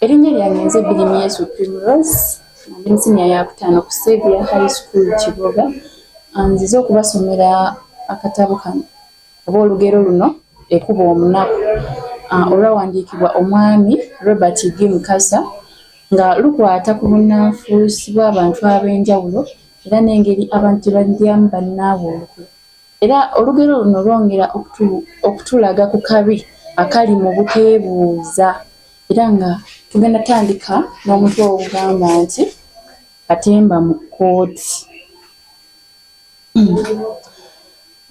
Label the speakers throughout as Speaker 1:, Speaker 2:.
Speaker 1: Erinnya lyange nze Birimiyesu Primrose, ndi mu siniya yakutaano ku Saviour High School Kiboga. Nzize okubasomera akatabo kano oba olugero luno Ekuba Omunaku olwawandiikibwa omwami Robert G. Mukasa nga lukwata ku bunnanfuusi bw'abantu ab'enjawulo era n'engeri abantu gye balyamu bannaabwe olukwe. Era olugero luno lwongera okutulaga ku kabi akali mu buteebuuza era nga tugenda tandika n'omutwe ogugamba nti Katemba mu kkooti.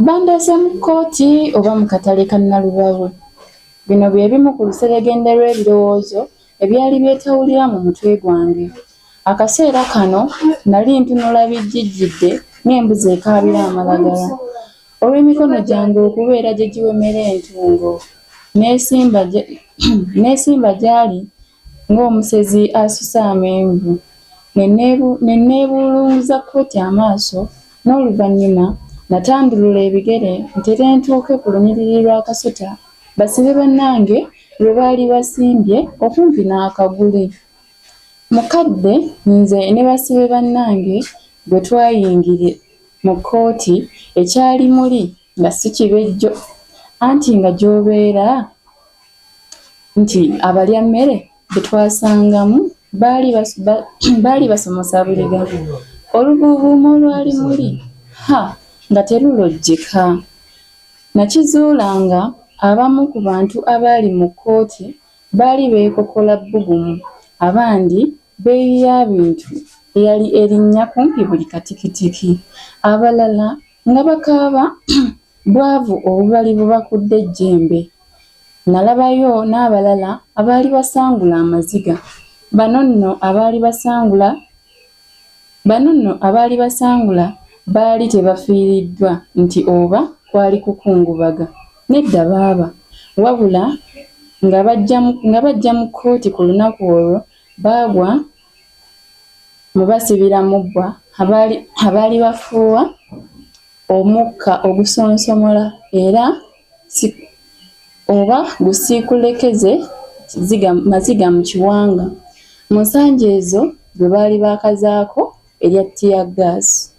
Speaker 1: Bandeese mu kkooti oba mu katale ka Nalubabwe? Bino bye bimu ku luseregende lw'ebirowoozo ebyali byetawulira mu mutwe gwange. Akaseera kano nnali ntunula bijjijjidde ng'embuzi ekaabira amalagala. Olw'emikono gyange okubeera gye giwemera entungo, nneesimba gy'ali ng'omusezi asusa amenvu, ne nneebulunguza kkooti amaaso n'oluvannyuma natandulula ebigere ntere ntuuke ku lunyiriri lw'akasota basibe bannange lwe baali basimbye okumpi n'akaguli. Mu kadde nze ne basibe bannange bwe twayingira mu kkooti ekyali muli nga si kibejjo anti nga gy'obeera nti abalyammere be twasangamu baali basomosa buliga. Oluvuuvuumo olwali muli, ha nga terulojjeka! Nakizuula nga abamu ku bantu abaali mu kkooti baali beekokola bbugumu, abandi bbeeyi ya bintu eyali erinnya kumpi buli katikitiki, abalala nga bakaaba bwavu obubali bubakudde ejjembe. Nalabayo n'abalala abaali basangula amaziga. Bano nno abaali basangula Bano nno abaali basangula baali tebafiiriddwa nti oba kwali kukungubaga. Nedda baaba! Wabula nga bajja mu kkooti ku lunaku olwo baagwa mu basibiramubbwa abaali bafuuwa omukka ogusonsomola era oba gusiikulekeze maziga mu kiwanga. Mu nsangi ezo gwe baali baakazaako erya ttiyaggaasi.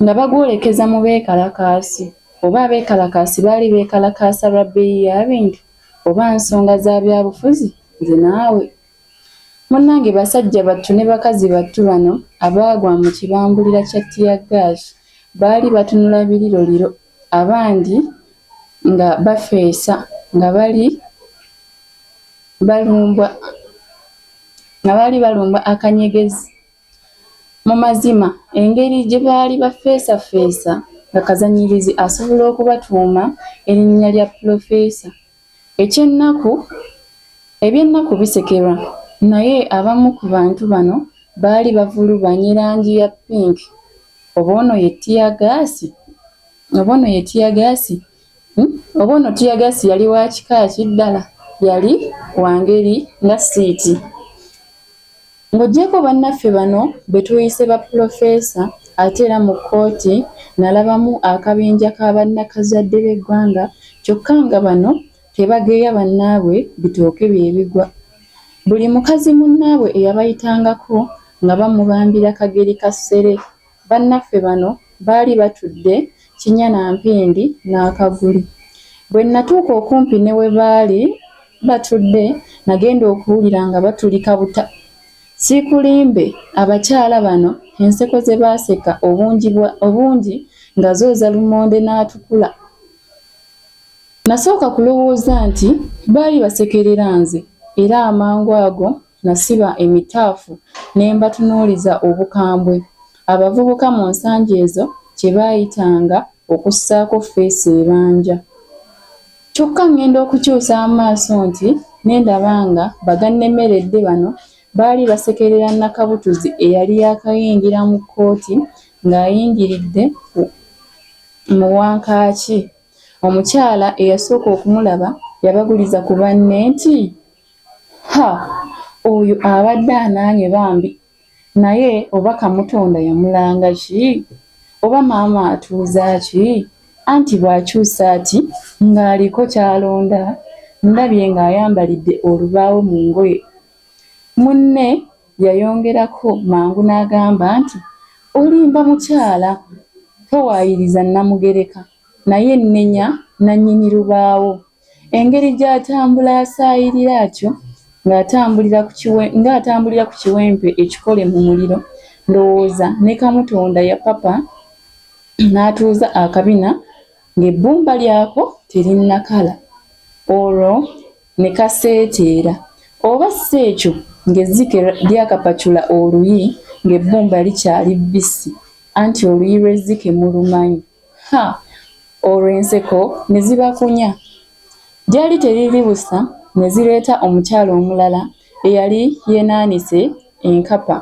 Speaker 1: Nga bagwolekeza mu beekalakaasi. Oba abeekalakaasi baali beekalakaasa lwa bbeeyi ya bintu oba nsonga za byabufuzi nze naawe. Munnange basajja battu ne bakazi battu bano abaagwa mu kibambulira kya ttiyaggaasi baali batunula biriroliro abandi nga bafeesa nga bali balumbwa akanyegezi. Mu mazima engeri gye baali bafeesafeesa nga kazannyirizi asobola okubatuuma erinnya lya pulofeesa. Eky'ennaku, eby'ennaku bisekerwa, naye abamu ku bantu bano baali bavulubanye langi ya ppinki. Oba ono ye ttiyaggaasi? Oba ono ye ttiyaggaasi? Oba ono ttiyaggaasi yali wa kika ki ddala? Yali wa ngeri nga ssiiti. Ng'oggyeeko bannaffe bano be tuyise bapulofeesa, ate era mu kkooti nalabamu akabinja ka bannakazadde b'eggwanga kyokka nga bano tebageya bannaabwe bitooke bye bigwa. Buli mukazi munnaabwe eyabayitangako nga bamubambira kageri ka ssere. Bannaffe bano baali batudde kinnya na mpindi n'akaguli. Bwe nnatuuka okumpi ne we baali batudde nagenda okuwulira nga batulika buta. Siikulimbe abakyala bano enseko ze baaseka obungi nga zooza lumonde n'atukula. Nasooka kulowooza nti baali basekerera nze era amangu ago nasiba emitaafu ne mbatunuuliza obukambwe, abavubuka mu nsangi ezo kye baayitanga okussaako ffeesi ebanja. Kyokka ng'enda okukyusa amaaso nti ne ndaba nga bagannemeredde bano baali basekerera Nakabutuzi eyali yaakayingira mu kkooti ng'ayingiridde mu wankaaki. Omukyala eyasooka okumulaba yabaguliza ku banne nti, Ha! Oyo abadde anaanye bambi. Naye oba Kamutonda yamulanga ki? Oba maama atuuza ki? Anti bw'akyusa ati ng'aliko ky'alonda Ndabye ng'ayambalidde olubaawo mu ngoye. Munne yayongerako mangu n'agamba nti, Olimba mukyala, towaayiriza Nnamugereka, naye nnenya nnannyini lubaawo. Engeri gy'atambula asaayirira atyo ng'atambulira ku kiwempe ekikole mu muliro, ndowooza ne Kamutonda yapapa n'atuuza akabina ng'ebbumba lyako terinnakala, olwo ne kaseeteera. Oba si ekyo ng'ezzike lyakapacula oluyi ng'ebbumba likyali bbisi anti oluyi lw'ezzike mulumanyi. Ha! Olwo enseko ne zibakunya. Lyali teriri busa ne zireeta omukyala omulala eyali yeenaanise enkapa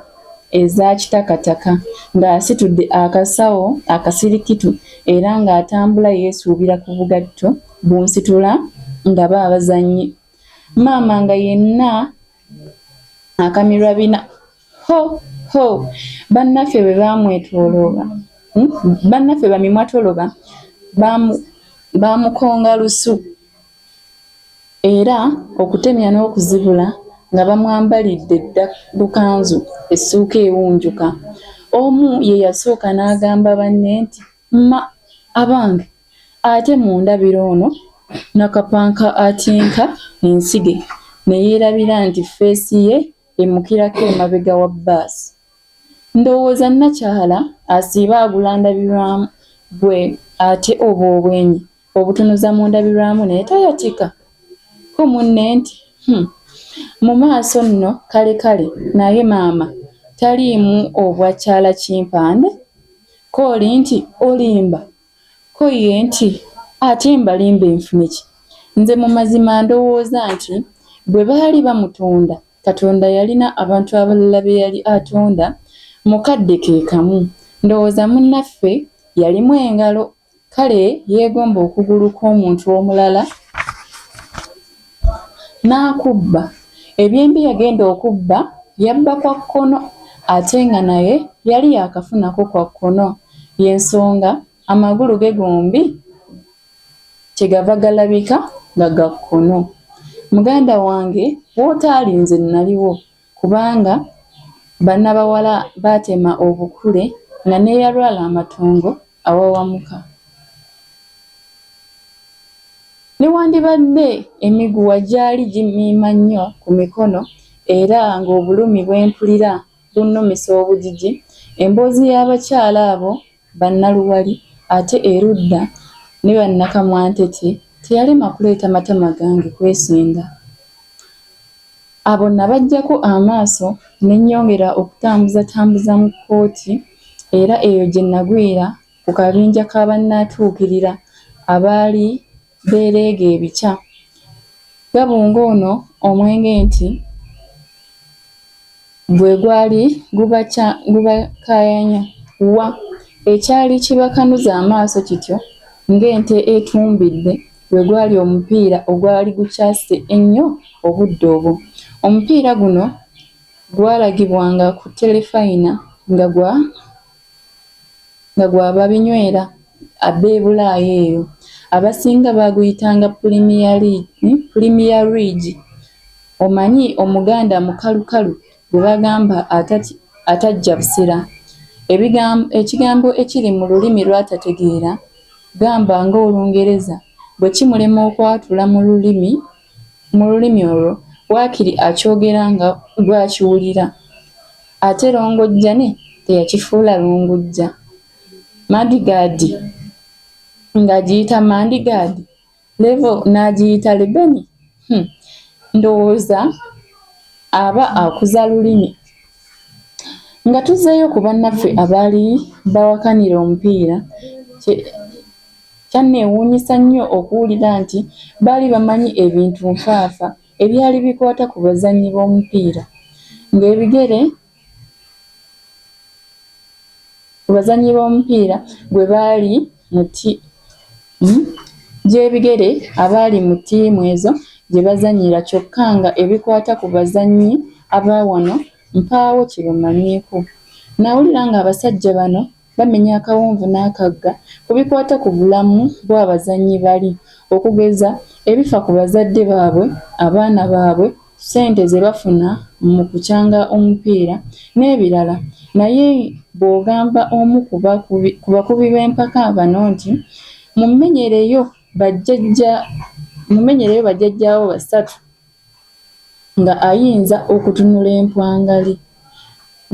Speaker 1: eza kitakataka ng'asitudde akasawo akasirikitu era ng'atambula yeesuubira ku bugatto bunsitula ndabe abazannyi. Maama nga yenna akamirwa bina. Ho! Ho! Bannaffe bwe baamwetoolooba, bannaffe bamimwatoloba baamukonga lusu era okutemya n'okuzibula nga bamwambalidde dda lukanzu essuuka ewunjuka. Omu ye yasooka n'agamba banne nti, Mma abange ate mundabire ono nnakapanka atinka ensige ne yeerabira nti ffeesi ye emukirako emabega wa bbaasi. Ndowooza nnakyala asiiba agula ndabirwamu ggwe ate obwo obwenyi obutunuza mu ndabirwamu n'etayatika? Ko munne nti, Hum! Mu maaso nno kalekale naye maama taliimu obwa kyalakimpande? Ko oli nti, Olimba! Ko ye nti, Ate mbalimbe nfune ki? Nze mu mazima ndowooza nti bwe baali bamutonda Katonda yalina abantu abalala be yali atonda mu kadde ke kamu. Ndowooza munnaffe yalimu engalo, kale yeegomba okugulu kw'omuntu omulala n'akubba. Ebyembi yagenda okubba yabba kwa kkono ate nga naye yali yaakafunako kwa kkono y'ensonga amagulu ge gombi kyegava galabika nga ga kkono. Muganda wange w'otaali nze nnaliwo kubanga bannabawala baatema obukule nga n'eyalwala amatongo awawamuka. Newandibadde emiguwa gyali gimmiima nnyo ku mikono era ng'obulumi bwe mpulira bunnumisa obujiji, emboozi y'abakyala abo bannaluwali ate erudda ne bannakamwantette teyalema kuleeta matama gange kwesenda. Abo nabaggyako amaaso ne nnyongera okutambuzatambuza mu kkooti era eyo gye nagwira ku kabinja ka bannaatuukirira abaali beereega ebikya. Gabunga ono omwenge nti gwe gwali gubakaayanya. Wa! Ekyali kibakanuza amaaso kityo ng'ente etumbidde gwe gwali omupiira ogwali gukyase ennyo obudde obwo. Omupiira guno gwalagibwanga ku terefayina nga gwa nga gwa babinywera ab'e Bulaaya eyo. Abasinga baaguyitanga Pulimiya Liigi. Omanyi Omuganda mukalukalu gwe bagamba ataggya Busera. Ekigambo ekiri mu lulimi lw'atategeera gamba ng'Olungereza bwe kimulema okwatula mu lulimi olwo waakiri akyogera nga bw'akiwulira. Ate Longojjane teyakifuula Lungujja? Mudguard ng'agiyita Mandigaadi? Levo n'agiyita Lebeni? Hum! Ndowooza aba akuza lulimi. Nga tuzzeeyo ku bannaffe abaali bawakanira omupiira, kyanneewuunyisa nnyo okuwulira nti baali bamanyi ebintu nfaafa ebyali bikwata ku bazannyi b'omupiira ng'ebigere ku bazannyi b'omupiira gwe baali mu gy'ebigere abaali mu ttiimu ezo gye bazannyira kyokka nga ebikwata ku bazannyi aba wano mpaawo kye bamanyiiko. Nawulira ng'abasajja bano bamenya akawonvu n'akagga ku bikwata ku bulamu bw'abazannyi bali okugeza Ebifa ku bazadde baabwe, abaana baabwe, ssente ze bafuna mu kucanga omupiira, n'ebirala Naye bw'ogamba omu ku bakubi b'empaka bano nti, Mummenyereyo bajjajjaabo basatu nga ayinza okutunula empwangali.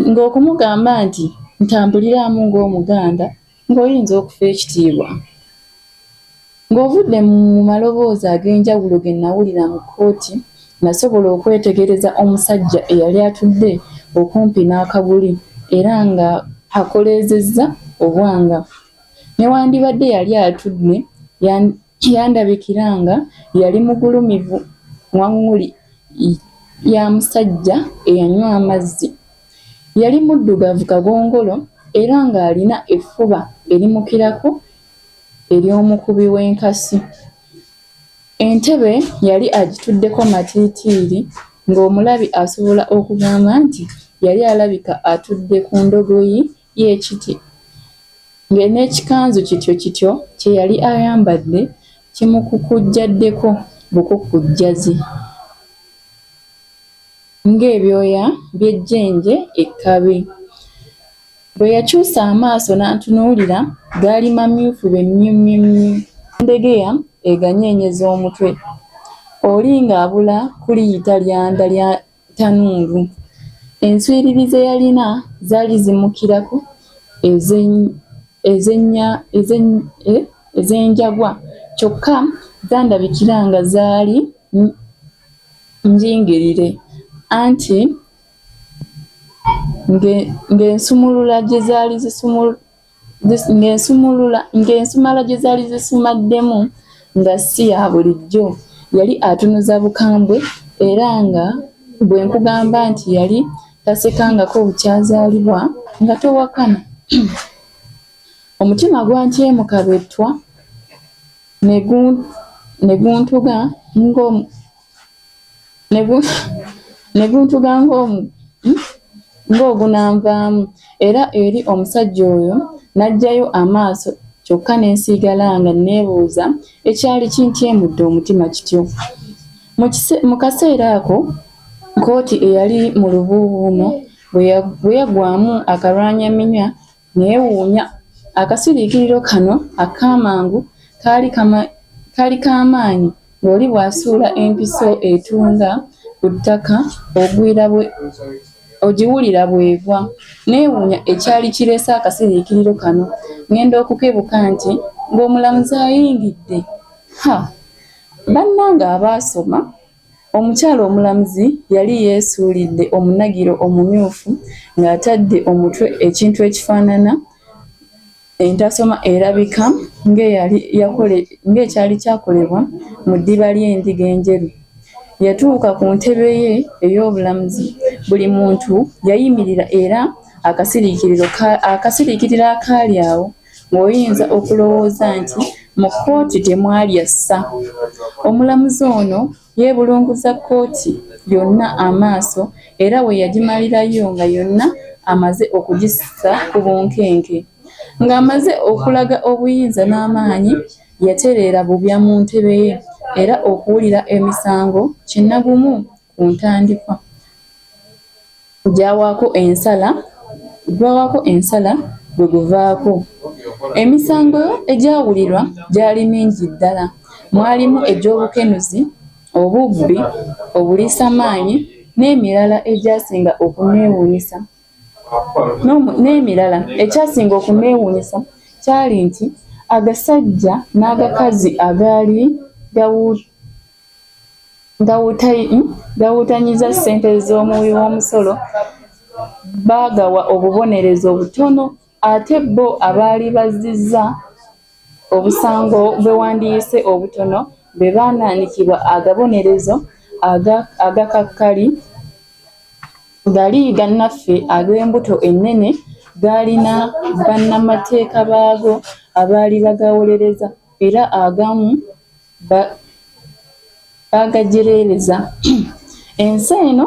Speaker 1: Ng'okumugamba nti ntambuliraamu ng'Omuganda ng'oyinza okufa ekitiibwa. Ng'ovudde mu maloboozi ag'enjawulo ge nnawulira mu kkooti, nnasobola okwetegereza omusajja eyali atudde okumpi n'akaguli era ng'akoleezezza obwanga. Newandibadde yali atudde, yandabikira nga yali mugulumivu waŋŋuli ya musajja eyanywa amazzi. Yali muddugavu kagongolo era ng'alina effuba erimukirako ery'omukubi w'enkasi. Entebe yali agituddeko matiitiiri ng'omulabi asobola okugamba nti yali alabika atudde ku ndogoyi y'ekiti, ng'nekikanzu kityo kityo kye yali ayambadde kimukukujjaddeko bukukujjazi ng'ebyoya by'ejjenje ekkabi. Bwe yakyusa amaaso n'antunuulira gaali mamyufu be mmyummyummyu. Wandegeya eganyeenyeza omutwe, oli ng'abula kuliyita lyanda lya ttanuulu. Enswiriri ze yalina zaali zimukirako ez'enjagwa kyokka zandabikira nga zaali njingirire anti ng'ensumala gye zaali zisumaddemu nga si ya bulijjo. Yali atunuza bukambwe era nga bwe nkugamba nti yali tasekangako bukya azaalibwa nga towakana. Omutima gwantyemuka be ttwa ne guntuga ng'ogunanvaamu era eri omusajja oyo naggyayo amaaso kyokka ne nsigala nga nneebuuza ekyali kintyemudde omutima kityo. Mu kaseera ako kkooti eyali mu lubuubuumo bwe yaggwaamu akalwanyaminywa Nneewuunya! Akasiriikiriro kano ak'amangu kaali ka maanyi ng'oli bw'asuula empiso etunga ku ttaka ogiwulira bw'egwa. Nneewuunya ekyali kireese akasiriikiriro kano, ngenda okukebuka nti ng'omulamuzi ayingidde! Ha! Bannange abaasoma! Omukyala omulamuzi yali yeesuulidde omunagiro omumyufu ng'atadde omutwe ekintu ekifaanana entasoma erabika ng'ekyali kyakolebwa mu ddiba ly'endiga enjeru. Yatuuka ku ntebe ye ey'obulamuzi, buli muntu yayimirira era akasiriikiriro akaali awo ng'oyinza okulowooza nti mu kkooti temwali assa. Omulamuzi ono yeebulunguza kkooti yonna amaaso era we yagimalirayo nga yonna amaze okugissa ku bunkenke. Ng'amaze okulaga obuyinza n'amaanyi, yatereera bubya mu ntebe ye era okuwulira emisango kinnagumu ku ntandikwa. Gy'awaako ensala gwe guvaako. Emisango egyawulirwa gyali mingi ddala. Mwalimu egy'obukenuzi, obubbi, obuliisamaanyi n'emirala Ekyasinga okunneewuunyisa kyali nti agasajja n'agakazi agaali gawuutanyizza ssente z'omuwi w'omusolo baagawa obubonerezo butono ate bo abaali bazzizza obusango bwe wandiyise obutono be baanaanikibwa agabonerezo agakakali. Gali gannaffe ag'embuto ennene gaalina bannamateeka baago abaali bagawolereza era agamu baagajereereza. Ensi eno!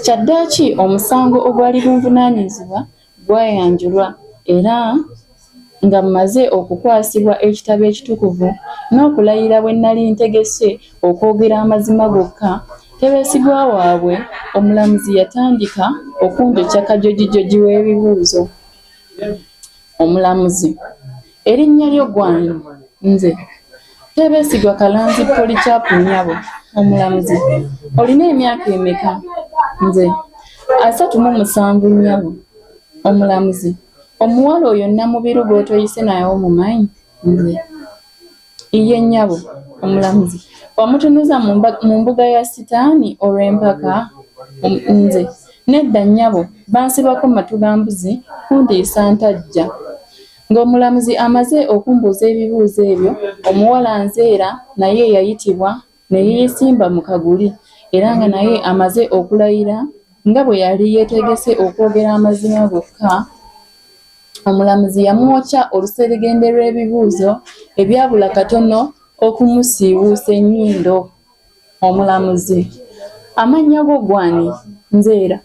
Speaker 1: Kyaddaaki omusango ogwali gunvunaanibwa gwayanjulwa era Nga mmaze okukwasibwa ekitabo ekitukuvu n'okulayira bwe nnali ntegese okwogera amazima gokka, Tebeesigwa waabwe, omulamuzi yatandika okunjokya kajojijoji w'ebibuuzo. Omulamuzi: Erinnya lyo ggwe ani? Nze: Tebeesigwa Kalanzi Polycarp nnyabo. Omulamuzi: Olina emyaka emeka? Nze: 37 nnyabo. Omulamuzi: Omuwala oyo Namubiru gw'otoyise naye omumanyi? Nze: Iyye nnyabo. Omulamuzi: Wamutunuza mu mbuga ya Sitaani olw'empaka? Nze: Nedda nnyabo, bansibako matu ga mbuzi kuntiisa ntajja. Ng'omulamuzi amaze okumbuuza ebibuuzo ebyo, omuwala Nzeera naye yayitibwa ne yeesimba mu kaguli era nga naye amaze okulayira nga bwe yali yeetegese okwogera amazima gokka, omulamuzi yamwokya oluseregende lw'ebibuuzo ebyabula katono okumusiiwuusa ennyindo. Omulamuzi: Amannya go ggwe ani? Nzeera: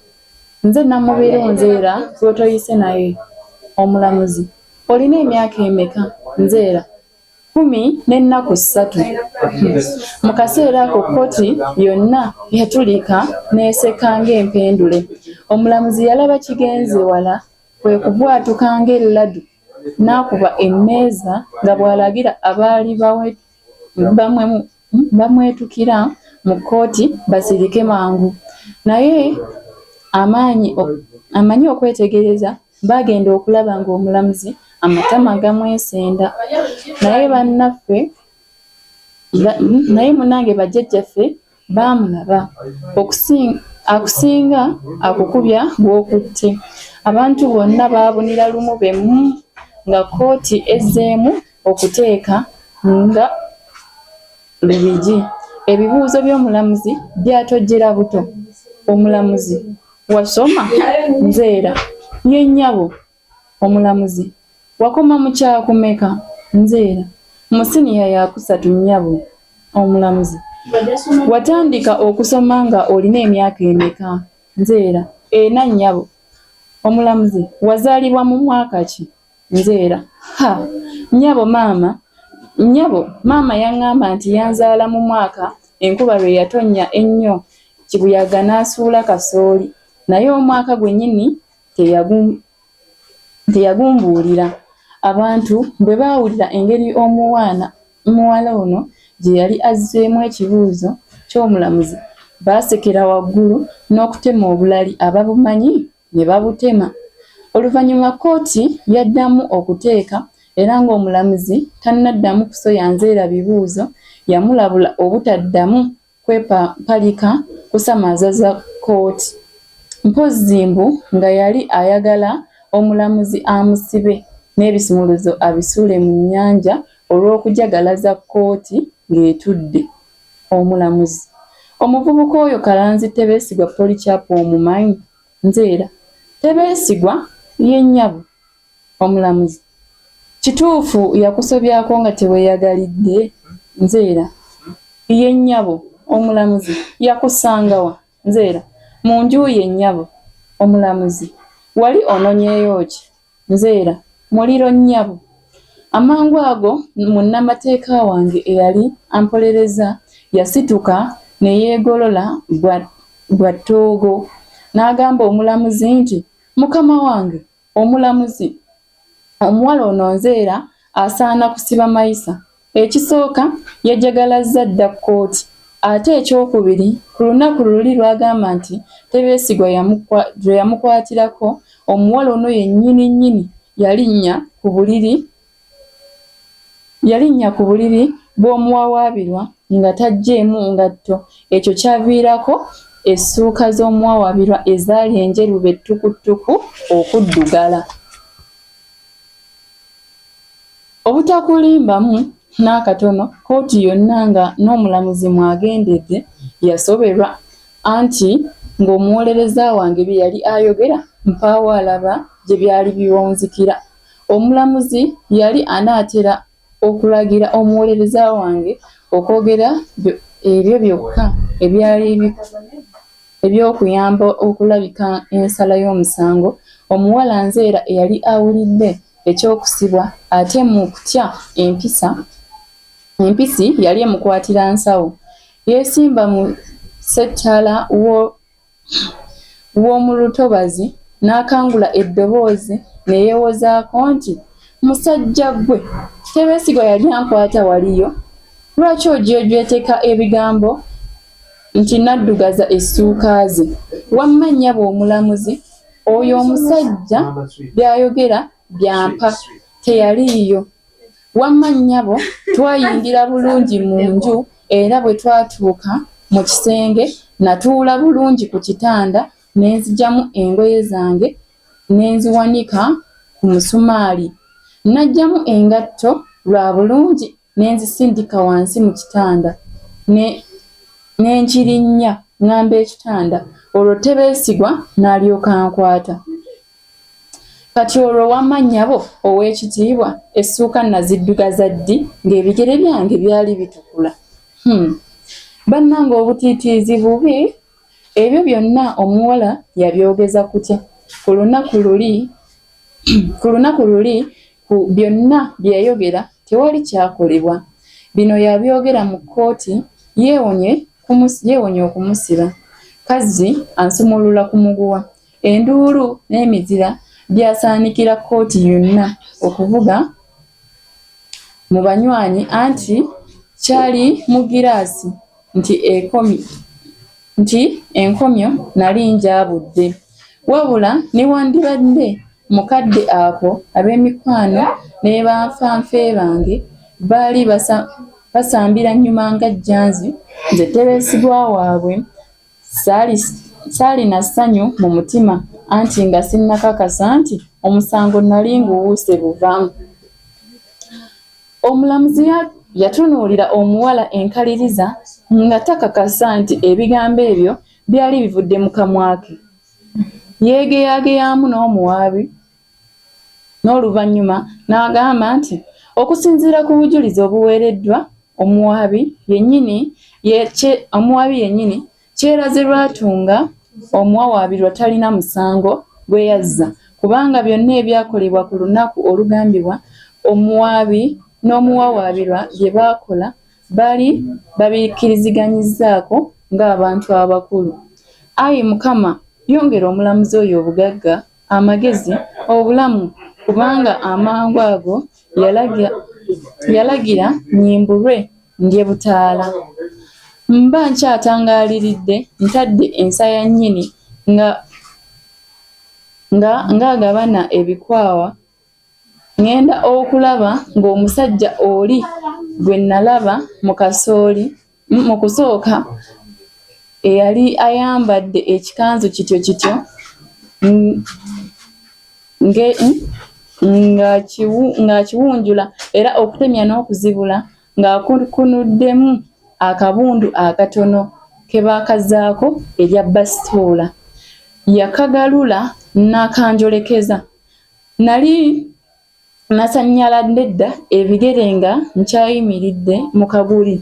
Speaker 1: Nze Namubiru Nzeera gw'otoyise naye. Omulamuzi: Olina emyaka emeka? Nzeera: 13. Mu kaseera ako kkooti yonna yatulika n'eseka ng'empendule. Omulamuzi yalaba kigenze wala kwe kubwatuka ng'erradu n'akuba emmeeza nga bw'alagira abaali bamwetukira mu kkooti basirike mangu. Naye amanyi okwetegereza baagenda okulaba ng'omulamuzi amatama gamwesenda. Naye munnange bajjajjaffe baamulaba, akusinga akukubya gw'okutte. Abantu bonna baabunira lumu be mmu nga kkooti ezzeemu okuteeka nga Lubigi. Ebibuuzo by'omulamuzi byatojjera buto. Omulamuzi: Wasoma? Nzeera: Ye nnyabo. Omulamuzi: Wakoma mu kyakumeka? Nzeera: Mu siniya yaakusatu nnyabo. Omulamuzi: Watandika okusoma nga olina emyaka emeka? Nzeera: Ena nnyabo. Omulamuzi: Wazaalibwa mu mwaka ki? Nzeera, Ha! Nnyabo maama nnyabo maama yangamba nti yanzaala mu mwaka enkuba lwe yatonnya ennyo kibuyaga n'asuula kasooli naye omwaka gwennyini teyagumbuulira. Abantu bwe baawulira engeri omuwala ono gye yali azzeemu ekibuuzo ky'omulamuzi baasekera waggulu n'okutema obulali ababumanyi ne babutema. Oluvannyuma kkooti yaddamu okuteeka era ng'omulamuzi tannaddamu kusoya Nzeera bibuuzo, yamulabula obutaddamu kwepapalika kusamazza kkooti. Mpozzi mbu nga yali ayagala omulamuzi amusibe n'ebisumuluzo abisuule mu nnyanja olw'okujagalaza kkooti ng'etudde. Omulamuzi: Omuvubuka oyo Kalanzi Tebeesigwa Polycarp omumanyi? Nzeera: Tebeesigwa? Ye nnyabo. Omulamuzi: Kituufu yakusobyako nga teweeyagalidde? Nzeera: Ye nnyabo. Omulamuzi: Yakusanga wa? Nzeera: Mu nju ye nnyabo. Omulamuzi: Wali ononyeeyo ki? Nzeera: Muliro nnyabo. Amangu ago munnamateeka wange eyali ampolereza yasituka ne yeegolola bwa ttoogo n'agamba omulamuzi nti, Mukama wange omulamuzi, omuwala ono Nzeera asaana kusiba mayisa. Ekisooka yajagalazza dda kkooti ate ekyokubiri ku lunaku luli lw'agamba nti Tebeesigwa lwe yamukwatirako, omuwala ono ye nnyini nnyini yalinnya ku buliri bw'omuwawaabirwa nga taggyeemu ngatto ekyo kyaviirako essuuka z'omuwawaabirwa ezaali enjeru be ttukuttuku okuddugala. Obutakulimbamu n'akatono kkooti yonna nga n'omulamuzi mw'agendedde yasoberwa anti ng'omuwolereza wange bye yali ayogera mpaawo alaba gye byali biwunzikira. Omulamuzi yali anaatera okulagira omuwolereza wange okwogera ebyo byokka ebyali eby'okuyamba okulabika ensala y'omusango, omuwala Nzeera eyali awulidde eky'okusibwa ate mu kutya empisa empisi yali emukwatira nsawo. Yeesimba mu ssettala w'omu lutobazi n'akangula eddoboozi ne yeewozaako nti, Musajja ggwe, Tebeesigwa yali ankwata waliyo? Lwaki ojwejweteka ebigambo nti naddugaza essuuka ze? Wamma nnyabo omulamuzi, oyo omusajja by'ayogera bya mpa, teyaliiyo. Wamma nnyabo twayingira bulungi mu nju era bwe twatuuka mu kisenge nnatuula bulungi ku kitanda ne nzigyamu engoye zange ne nziwanika ku musumaali. Naggyamu engatto lwa bulungi ne nzisindika wansi mu kitanda ne nkirinnya ngamba ekitanda olwo Tebeesigwa n'alyoka ankwata. Kati olwo wamma nnyabo oweekitiibwa essuuka nnaziddugaza ddi ng'ebigere byange byali bitukula? Hum! Bannange obutiitiizi bubi! Ebyo byonna omuwala yabyogeza kutya? Ku lunaku luli Ku lunaku luli ku byonna bye yayogera tewali kyakolebwa. Bino yabyogera mu kkooti yeewonye okumusiba. Kazzi ansumulula ku muguwa. Enduulu n'emizira byasaanikira kkooti yonna okuvuga mu banywanyi anti kyali mu ggiraasi nti enkomyo nnali ngyabudde. Wabula newandibadde mu kadde ako ab'emikwano ne banfanfe bange baali basambira nnyuma nga jjanzi nze Tebeesigwa waabwe Saalina ssanyu mu mutima anti nga sinnakakasa nti omusango nnali nguwuuse buva. Omulamuzi yatunuulira omuwala enkaliriza nga takakasa nti ebigambo ebyo byali bivudde mu kamwa ke. Yeegeyaageyaamu n'omuwaabi n'oluvannyuma n'agamba nti okusinziira ku bujulizi obuweereddwa omuwaabi yennyini kyeraze lwatu nga omuwawaabirwa talina musango gwe yazza kubanga byonna ebyakolebwa ku lunaku olugambibwa omuwaabi n'omuwawaabirwa bye baakola baali babikkiriziganyizzaako ng'abantu abakulu. Ayi Mukama yongera omulamuzi oyo obugagga, amagezi, obulamu kubanga amangu ago yalagira nnyimbulwe ndye butaala. Mba nkyatangaaliridde ntadde ensa ya nnyini ng'agabana ebikwawa Ngenda okulaba ng'omusajja oli gwe nnalaba mu kasooli mu kusooka eyali ayambadde ekikanzu kityo kityo ng'akiwunjula era okutemya n'okuzibula ng'akukunuddemu akabundu akatono ke baakazaako erya bbasitoola. Yakagalula n'akanjolekeza. Nnali nasannyaladde dda ebigere nga nkyayimiridde mu kaguli.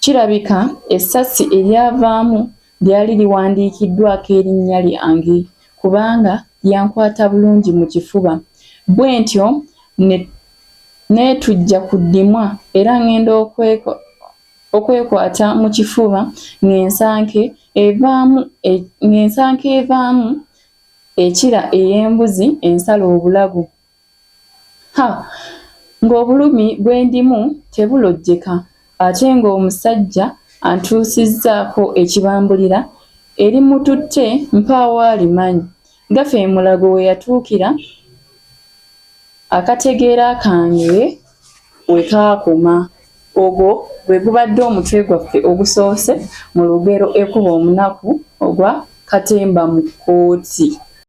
Speaker 1: Kirabika essasi eryavaamu lyali liwandiikiddwako erinnya lyange kubanga lyankwata bulungi mu kifuba. Bwentyo neetujja ku ddimwa era ngenda okwekwata mu kifuba ng'ensanke evaamu ekira ey'embuzi ensala obulago. Ha! Ng'obulumi bwe ndimu tebulojjeka ate ng'omusajja antuusizzaako ekibambulira erimututte mpaawo alimanyi. Gafa e Mulago we yatuukira akategeera kange we kaakoma. Ogwo gwe gubadde omutwe gwaffe ogusoose mu lugero Ekuba Omunaku ogwa Katemba mu Kkooti.